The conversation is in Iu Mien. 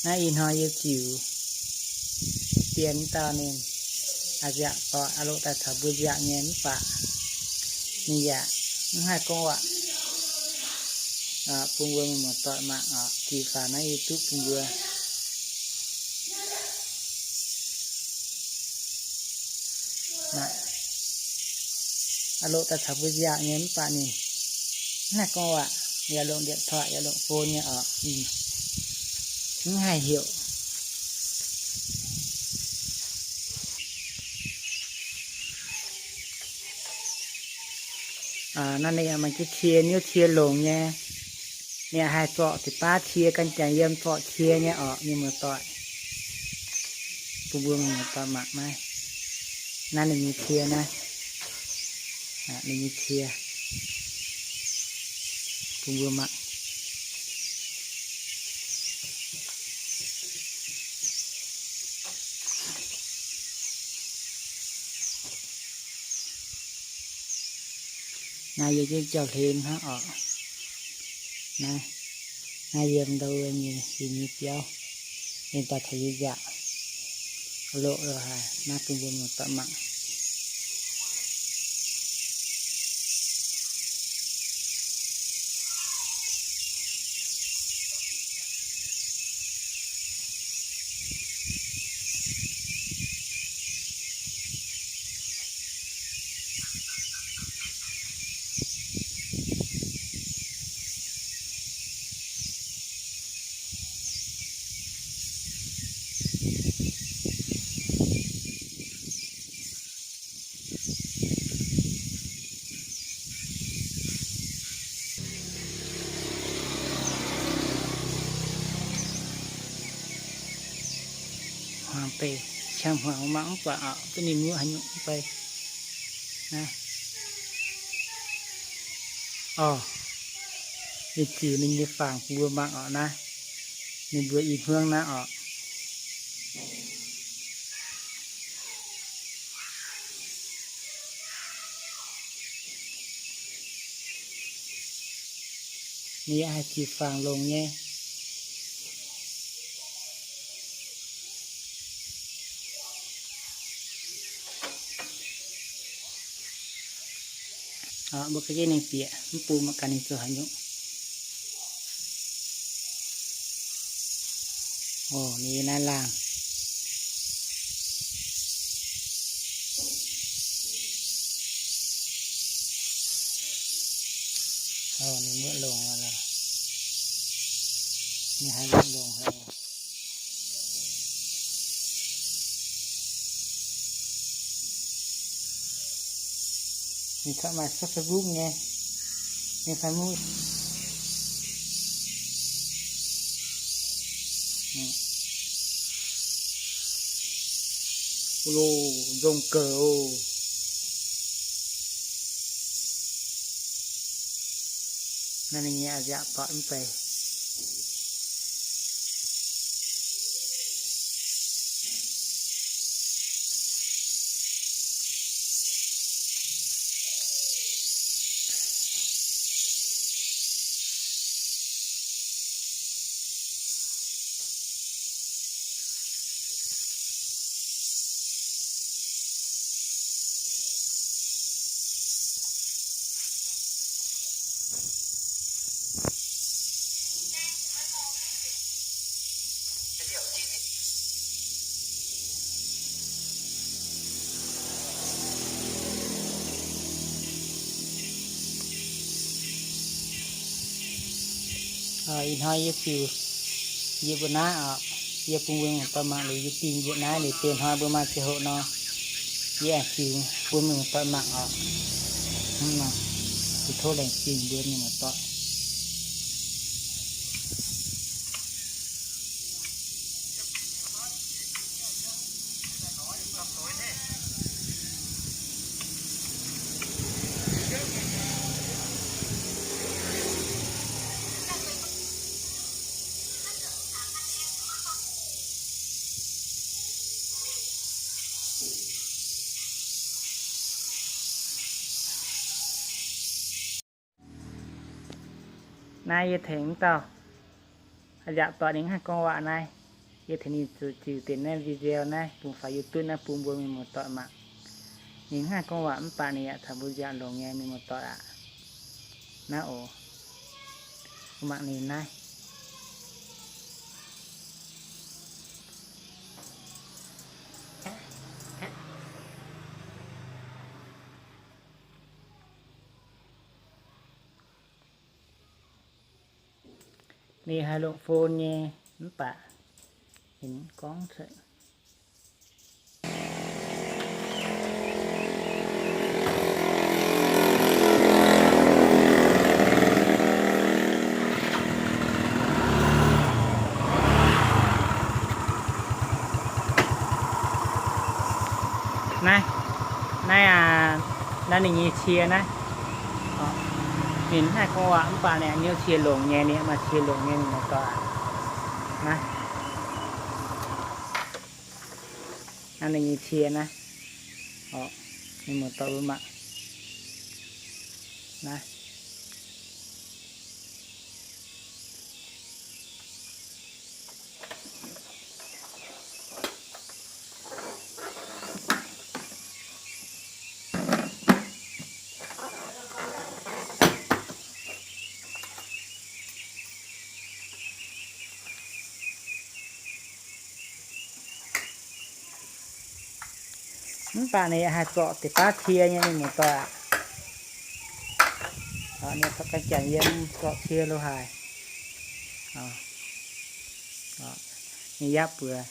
Naaiv ih hnoi yie ziux dien dauh ninh, a'nziaauc doic, a'loh daaih caux mbuo nziaauc nyei mv baac ninh yaac mv haih gorngv waac bun mbuo mienh muoz-doic mangc oc. Jiex faaux naaiv yie duqv bun mbuo a'loh daaih caux mbuo nziaauc nyei mv baac ninh mv haih gorngv waac, yaac longc điện thoại, yaac longc phone nyei oc. Mv haih heuc. Naaiv ninh mangc jienv cie, niouv cie longc nyei. Ninh haih zorc deix baav cie, gan jangx yiem zorc cie nyei oc, mienh muoz-doic. Bun mbuo mienh muoz-doic mangc naaiv. Naaiv ninh nyei cie naaiv. Ninh nyei cie. Bun mbuo mangc. Naaiv yie jienv jauv-hlen hnangv oc. Naaiv, naaiv yiem ndau wuov nyei, yie nyei biauv. Ninh daaih taux yie nziaauc. Loqc lo haaix, naaiv bun mbuo muoz-doic mangc. Hmuangx beih, qangx hmuangx mangc mv buatc oc, duqv ninh muoqv haaix nyungc mv bei. Naaiv, orv, ninh ziux ninh nyei fangx bun mbuo mangc oc naaiv. Ninh mbuo i hmuangv naaiv oc. Ninh yaac haih ziux fangx longx nyei. Mbuo ga'naaiv ninh bieqc mv bung mangc gaax ninh zoux haaix nyungc. Orv, ninh naaiv laangh. Orv, ninh muoqv longx lorqc. Ninh haiz longx longx haic. Ninh corc maaih cuotv Facebook nyei. Ninh fai muv. Loz nzong gouc. Naaiv ninh nyei a'nziaauc doic mv bei. Ih hnoi yie ziux yie mbuo naaiv oc. Yie bun mbuo mienh muoz-doic mangc liuz yie dingh yie naaiv liuz deix hnoi mbuo maaih ziangh hoc nor, yie aengx ziux bun mienh muoz-doic mangc oc. Hnangv nor, yie tov laengz zingh mbuo mienh muoz-doic. Naaiv yie tengx mv dauh a'nziaauc doic ninh mv haih gorngv waac naaiv. Tengx ninh zuqc ziux deix naaiv video naaiv bun faaux YouTube naaiv bun mbuo mienh muoz-doic mangc. Ninh mv haih gorngv waac mv baac ninh yaac caux mbuo nziaauc longx nyei mienh muoz-doic aac. Naaiv oc, mbuo mangc ninh naaiv. Ninh haih longc phone nyei, mv baac ninh gorngv cuotv. Naaiv, naaiv aac, naaiv ninh nyei cie naaiv. Ninh mv haih gorngv waac mv baac ninh hnyouv cie longx nyei, ninh maaih cie longx nyei, mienh muoz-doic aac. Naaiv, naaiv ninh nyei cie naaiv. Mienh muoz-doic mbuo mangc. Naaiv. Mv baac ninh yaac haih zorc deix baav cie nyei, mienh muoz-doic aac. Ninh zorc ganh janx yiem zorc cie lo haic. Ninh yapv mbuox